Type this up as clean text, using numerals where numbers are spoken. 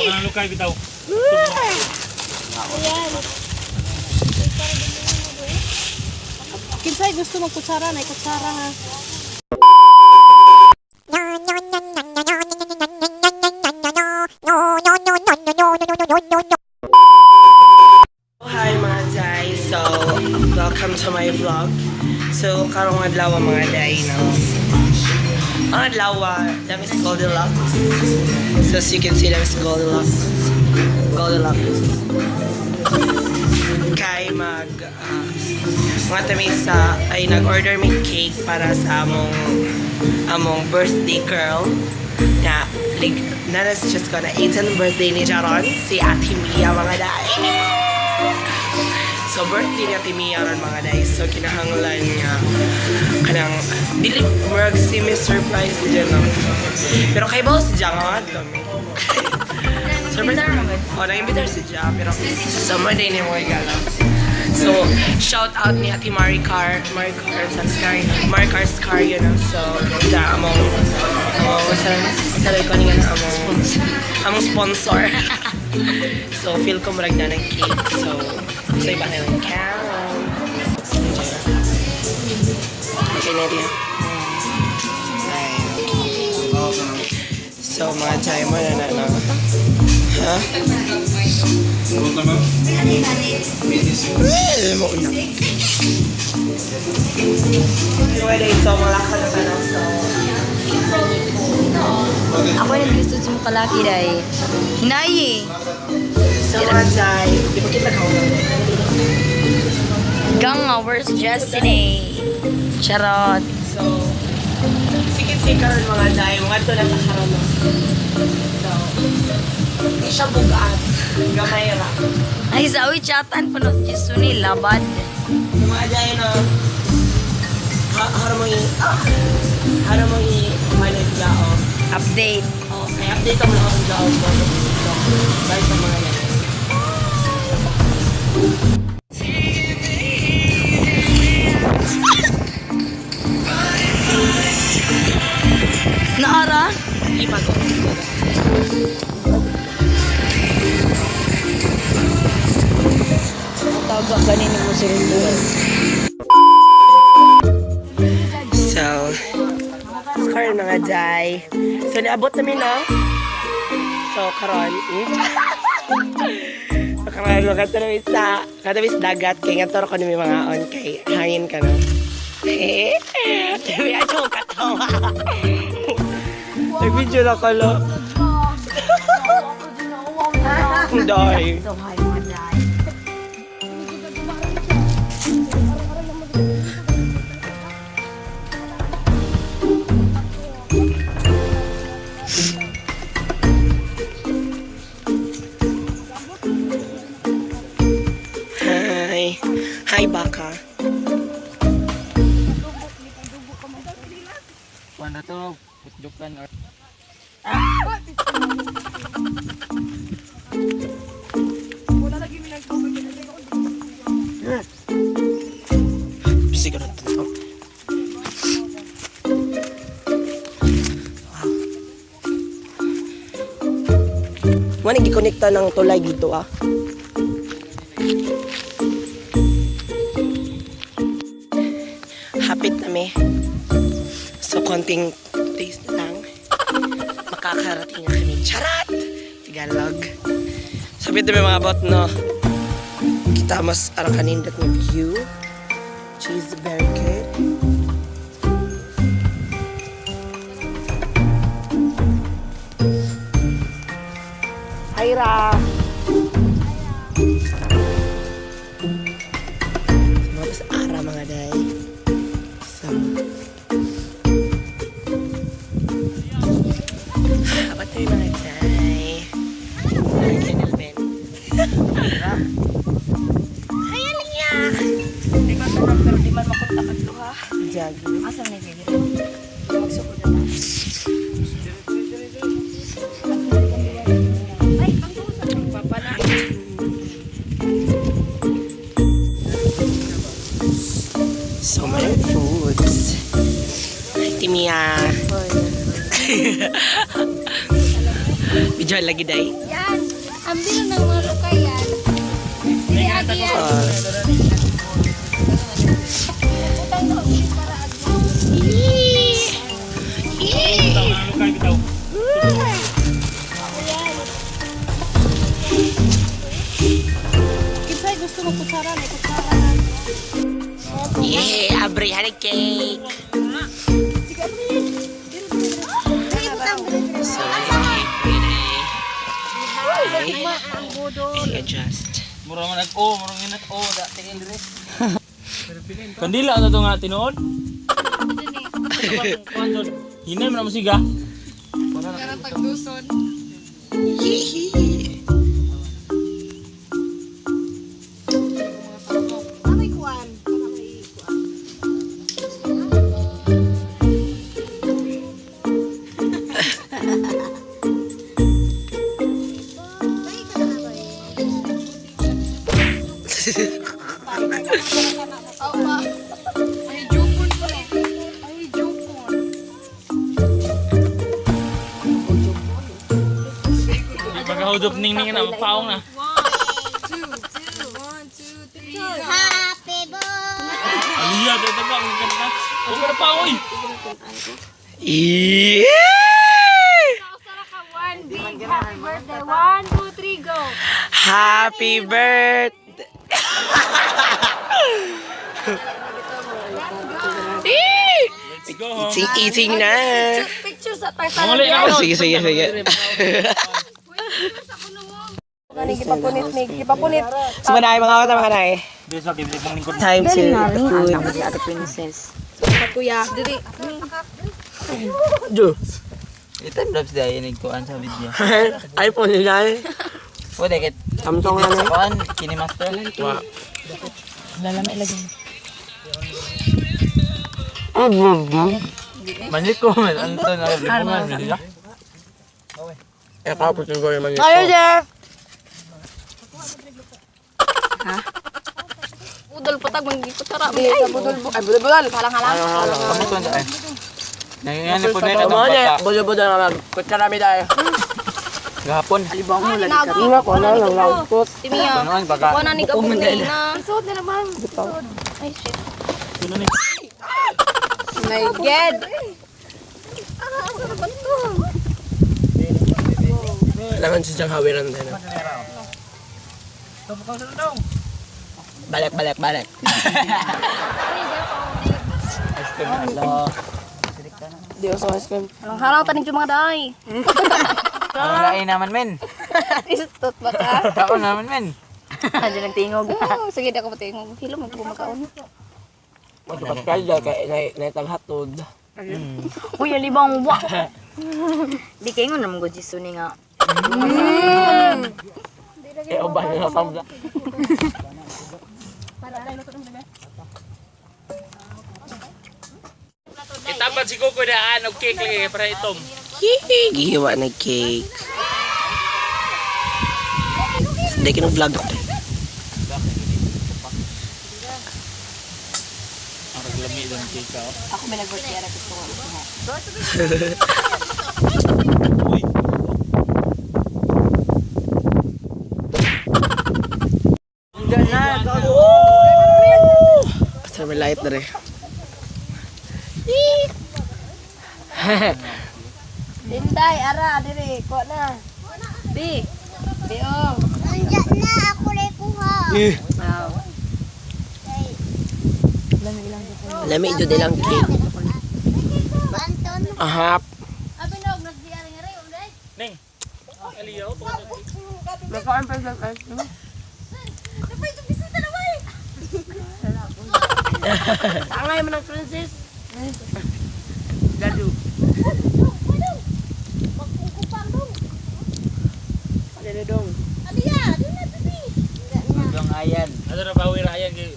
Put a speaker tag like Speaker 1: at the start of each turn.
Speaker 1: Kanang lukay bitaw.
Speaker 2: Kinsay gusto magkutsara na kutsara ha.
Speaker 3: Hi mga day! So, welcome to my vlog. So, karong adlaw mga day, no? Ang adlaw, that is Goldilocks. So, as you can see, that is Goldilocks. Goldilocks. Kay mag, mga tami sa, ay nag-order may cake para sa among birthday girl na like, Nana's just gonna 18th birthday ni Jaron, si Ate Mia mga day. So birthday ni Ate Mia ron mga day. So kinahanglan nga kanang dili murag si Miss Surprise si no. Pero kay boss siya nga ato. Surprise. Oh, nang-imbitar si Ja pero summer day ni mo gala. So, shout out ni Ate Maricar, Maricar, sa Sky, Maricar Scar. So, sa among sa ko ni nga among sponsor. So, feel ko murag na ng cake. So, sa iba na lang karon. Okay na diya. So, mga tayo mo na na na. Ha? Well, mo una. Anyway, so, mga lakad na tanong. So,
Speaker 4: Ako na gusto sa mga kalaki day. Hinayi.
Speaker 3: So mga tayo, di ba kita kaunang?
Speaker 4: Gang where's Destiny? Charot.
Speaker 3: So, sige sige karon mga day, mga to na karon no. So, di siya bugat, gamay ra.
Speaker 4: Ay, sa awi chatan pa no Destiny labad.
Speaker 3: So mga day no, ha haro mo i ah, haro mo i manag jao.
Speaker 4: Update.
Speaker 3: Oh, kaya update mo lang ang jao mo. So, bye sa mga yan.
Speaker 4: Naara?
Speaker 3: Iba ko.
Speaker 4: Taga ganin mo si Rundo.
Speaker 3: So, karon mga day. So, niabot namin, no? So, karon. So, karon, mga namin sa dagat. Kay nga toro ko nami mga on. Kay hangin ka, no? Eh, sabi, ay, joke katawa. Nag-video na ka, lo. Day.
Speaker 4: So, hi mga day.
Speaker 3: Hi. Hi, baka.
Speaker 5: Kuan na to, putjukan or
Speaker 3: Siguro to. Wow. Wala gikonekta ng tulay dito ah. Hapit na mi. So konting days na lang. Makakarating na kami. Charat! Tagalog. Sabi ito may mga bot no. Kita mas arang kanindot ng view. She's very good. Hi, Ra! Mga sa ara, mga day. So, abat tayo mga day. Hi, Kenelben. Hi, Aliyah!
Speaker 4: Di ba sarap pero di man makontak at ha?
Speaker 3: Jagi.
Speaker 4: Asa na yung Magsukod na tayo. Ay, ang Papana.
Speaker 3: So many foods. Hi, Timia. Video lagi day.
Speaker 4: Yan!
Speaker 2: Ambil ng mga lukayan. Dili agi yan. Kinsay gusto mo kutsara? May kutsara na.
Speaker 3: Yeah, abrihan ang cake. So, cake ready. Okay. Adjust.
Speaker 5: Mura man nag-o, mura man nag-o, da tingin dire. Kandila na to nga tinuod. Hinay man na mo siga.
Speaker 2: Aray kuan. Para may kuan. Ay, jupon po. Ay, jupon.
Speaker 5: Pagkahudop ning-ning na mapaong na.
Speaker 1: Happy birthday!
Speaker 5: Aliya, tayo ba ang kanta? O para pa oy.
Speaker 3: Yeah!
Speaker 2: One big happy birthday. 1, 2, 3, go.
Speaker 3: Happy birthday!
Speaker 5: Let's go. Home.
Speaker 3: Eating, eating na.
Speaker 2: Picture sa tayo.
Speaker 5: Muli na
Speaker 3: Oh, sige, sige, sige.
Speaker 2: Gipapunit, Mig. Gipapunit.
Speaker 3: So, manay, mga kata, mga kanay.
Speaker 5: Dili sa kibig mong lingkod.
Speaker 3: Time to food.
Speaker 4: Ate princess.
Speaker 2: Kuya. Dili.
Speaker 3: Jo.
Speaker 5: Itan loves dai nagkuan sa video.
Speaker 3: iPhone nila.
Speaker 5: O dai
Speaker 3: Samsung na na.
Speaker 5: kuan kini master.
Speaker 3: Wa.
Speaker 5: Manlit ko man anto na libungan nila.
Speaker 3: Eh, kapos yung gawin man.
Speaker 4: Ayo, Jeff!
Speaker 2: Udol patag manggikutsara. Ay, budol ay budol budol. Halang halang.
Speaker 5: Kamu to ay. Nangyayari po na itong
Speaker 3: Mga
Speaker 5: bata.
Speaker 3: budol-budol na mag. Kutsara mi tayo.
Speaker 5: Gahapon.
Speaker 3: Inga ko na lang lang.
Speaker 2: Timiya.
Speaker 5: Kunuan baka.
Speaker 2: Kuha na ni kabuk na. Suod na naman. Suod. Ay, shit. My God.
Speaker 3: Kailangan si Jang hawiran tayo. Balik, balik, balik.
Speaker 2: Halang halang taning yung mga day.
Speaker 5: Ang lain naman men.
Speaker 2: Istot ba ka?
Speaker 5: Kaon naman men.
Speaker 4: Andiyan nagtingog.
Speaker 2: Oo, sige, di ako patingog. Hilo mo gumakaon.
Speaker 3: Pascal dahil kay naitang hatod.
Speaker 4: Uy, alibang wa. Di kayo nga naman ko jiso ni nga.
Speaker 3: Eh, uban na sa
Speaker 5: Itapat si Coco daan og cake lagi para itom.
Speaker 3: Gihiwa na cake. Hindi kinong vlog ako.
Speaker 5: Ang raglami doon cake ka.
Speaker 4: Ako may nag-birthday ara gusto ko.
Speaker 5: Uy.
Speaker 3: Basta may light na rin.
Speaker 2: Dinday, ara, dire, kuha na. B. B, oh.
Speaker 1: Nandiyan na ako rin kuha.
Speaker 3: Eh. Lami ito nilang cake.
Speaker 1: Anton,
Speaker 3: Ahap.
Speaker 5: Ning. Aliyaw to.
Speaker 3: Tangay man ang princess. Dadu.
Speaker 5: Dong ayan. Ano na bawir ayan kay